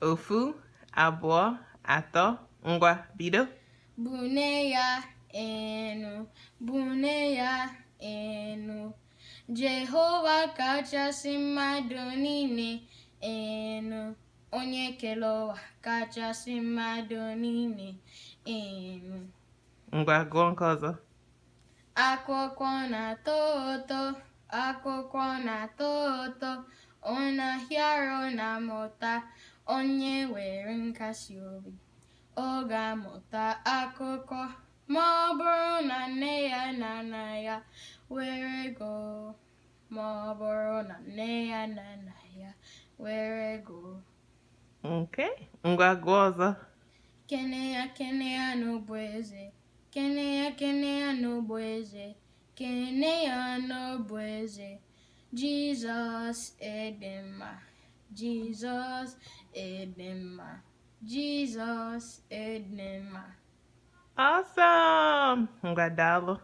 Ofu, abụọ, atọ, ngwa, bido. Bune ya enu, bune ya enu. Jehova kachasị mmadụ niile enu. Onye kere ụwa kachasị mmadụ niile enu. Ngwa, gụọ nke ọzọ. Akwụkwọ na-atọ ụtọ, akwụkwọ na-atọ ụtọ, ọ na-ahịa arụ na mmụta, onye nwere nkasi obi, ọ ga-amụta akwụkwọ ma ọ bụrụ na nne ya na nna ya nwere ego, ma ọ bụrụ na nne ya na nna ya nwere ego. Okay. Ngwa, gụọ ọzọ. Kene ya, kene ya n'ọbụ eze, kene ya, kene ya n'ọbụ eze, kene ya n'ọbụ eze. Jizọs ịdị mma, Jizọs ịdị mma, Jizọs ịdị mma. Awesome. Ngwa, daalụ.